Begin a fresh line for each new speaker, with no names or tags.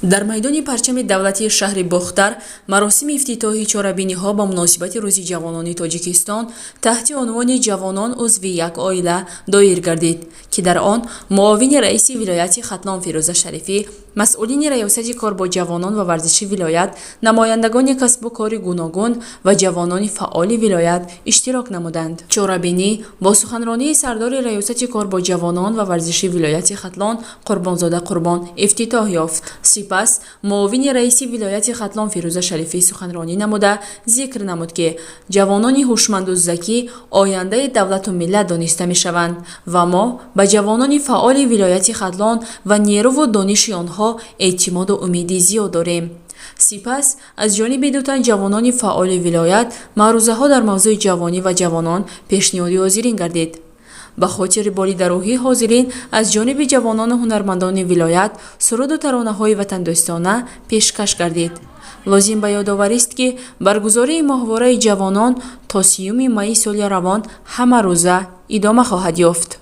Дар майдони парчами давлатии шаҳри Бохтар маросими ифтитоҳи чорабиниҳо ба муносибати Рӯзи ҷавонони Тоҷикистон таҳти унвони «Ҷавонон узви як оила» доир гардид, ки дар он муовини раиси вилояти Хатлон Фирӯза Шарифӣ, масъулини Раёсати кор бо ҷавонон ва варзиши вилоят, намояндагони касбу кори гуногун ва ҷавонони фаъоли вилоят иштирок намуданд. Чорабинӣ бо суханронии сардори Раёсати кор бо ҷавонон ва варзиши вилояти Хатлон Қурбонзода Қурбон ифтитоҳ ёфт. Сипас муовини раиси вилояти Хатлон Фирӯза Шарифӣ суханронӣ намуда, зикр намуд, ки ҷавонони ҳушманду закӣ ояндаи давлату миллат дониста мешаванд ва мо ба ҷавонони фаъоли вилояти Хатлон ва нерӯву дониши онҳо эътимоду умеди зиёд дорем. Сипас аз ҷониби ду тан ҷавонони фаъоли вилоят маърузаҳо дар мавзӯи ҷавонӣ ва ҷавонон пешниҳоди ҳозирин гардид. Ба хотири болидарӯҳии ҳозирин аз ҷониби ҷавонону ҳунармандони вилоят суруду таронаҳои ватандӯстона пешкаш гардид. Лозим ба ёдоварист, ки баргузории моҳвораи ҷавонон то 30-уми майи соли равон ҳамарӯза идома хоҳад ёфт.